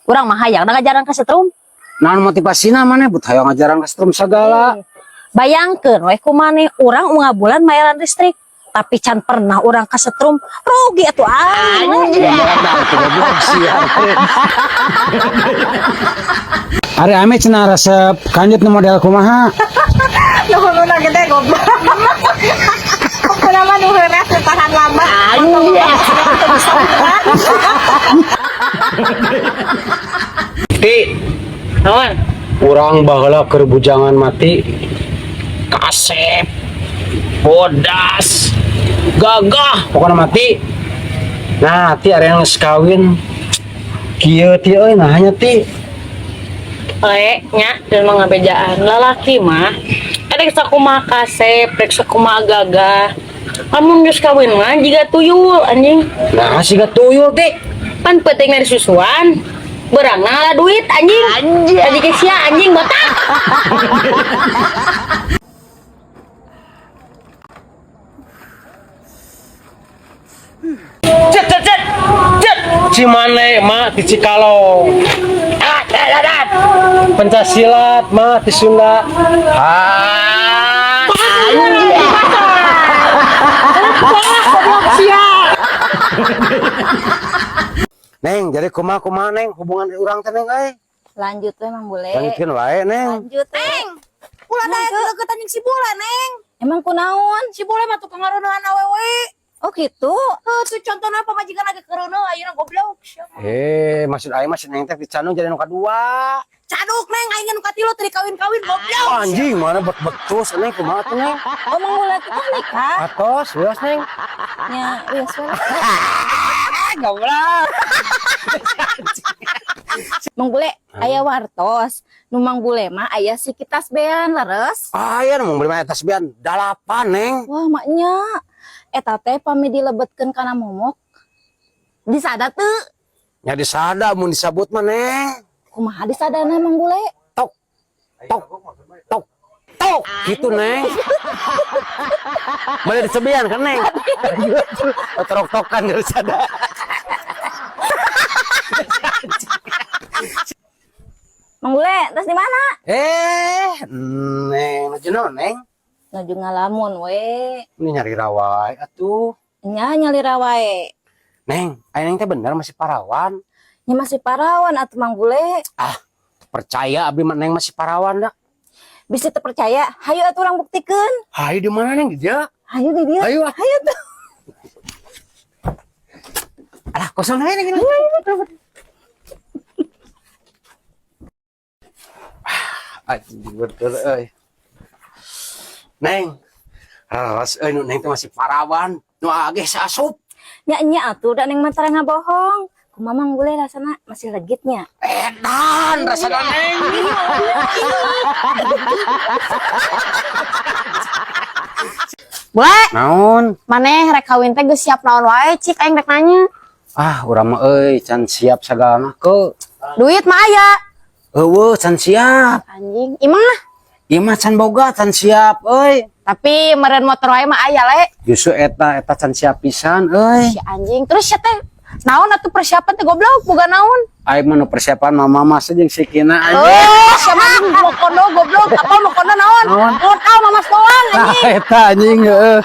Urang mah hayang ngajaran ka setrum. Naon motivasina maneh but hayang ngajaran ka setrum sagala? Bayangkeun we ku maneh, urang unggal bulan mayaran listrik, tapi can pernah urang ka setrum, rugi atuh aing. Modal teu goblok sia. Ari Ame cenah resep kanjut nu model kumaha? Nu huluna gede, goblok. Pokoknya mah nu heureus, nu tahan lama. Bisa. Ti, Naon? Urang baheula keur bujangan mati kasep, bodas, gagah pokoknya mati. Nah, ti, ari yang geus kawin kieu, ti, euy, nah nya, ti. Le, nya, dan mah ngabejaan. Lalaki mah rek sakumaha kasep, rek sakumaha gagah. Lamun geus kawin mah jiga tuyul, anjing. Nah, siga tuyul, ti? Pan penting dari susuan. Beurangna ngala duit, anjing. Anjing ke sia, anjing botak. Cet cet cet cet, Cimane mah di Cikalong. Ah, ah, ah, ah. Pencak silat mah di Sunda. Ah. Anjing. Neng, jadi kumaha kumaha, Neng, hubungan urang teh, Neng, euy? Lanjut we, Mang Bule. Lanjutkeun wae, Neng. Lanjut, Neng. Ulah da deket jeung si Bule, Neng. Emang kunaon? Si Bule mah tukang ngareuneuhan awewe. Oh, gitu. Heuh, tuh contohna pamajikan lagi kereuneuh ayeuna, goblok. Sia. Eh, maksud aing mah si Neng teh dicandung jadi nu kadua. Caduk, Neng, aing nu katilu teu dikawin-kawin, goblok. Anjing, mana bet betus, Neng, kumaha tuh, Neng? Oh, Mang Bule kita nikah. Atos, wios, Neng. Nya, wios we. Goblok. Mang Bule, aya wartos. Nu Mang Bule mah aya siki tasbean, leres? Aya nu beli mah tasbihan dalapan, Neng. Wah, maknya. Eta teh pami dilebetkeun kana momok. Disada teu? Nya disada mun disabut mah, Neng. Kumaha disadana, Mang Bule? Tok tok tok tok gitu, Neng. Boleh disebian kan, Neng? Tok-tokan dari sada. Mang Bule, tas di mana? Eh, Neng, nuju naon, Neng? Nuju ngalamun we. Ini nyari wae atuh. Nya, nyalira wae. Neng, ayo, Neng teh bener masih parawan? Nya, masih parawan atuh, Mang Bule. Ah, percaya abdi mah Neng masih parawan dah. Bisa teu percaya? Hayu atuh urang buktikeun. Hayu, di mana, Neng? Di dia? Hayu di dieu. Hayu ah. Hayu tuh. Alah, kosong aja, Neng. Ah, anjing bener euy. Neng, raras euy nu Neng teh masih parawan. Nu ageh saasup. Nya nya atuh, da Neng mah tara ngabohong. Kumaha, Mang Bule, rasana masih legitnya? Edan rasana, Neng. Bule, Naon? Maneh rek kawin teh geus siap naon wae, cik aing rek nanya. Ah, urang mah euy can siap sagala ke. Duit mah aya? Eueuh, can siap. Anjing, imah? Ieu mah can boga, can siap euy. Tapi meureun motor wae mah aya, le. Justru eta eta can siap pisan euy. Si anjing, terus sia teh naon atuh persiapan teh, goblok, boga naon? Aing mah nu persiapan mah mama jeung sikina, anjing. Oh, siapa jeung mokondo, goblok? Apa mokondo naon? Naon? Modal mamas doang, Nah, anjing. eta, anjing, heeh.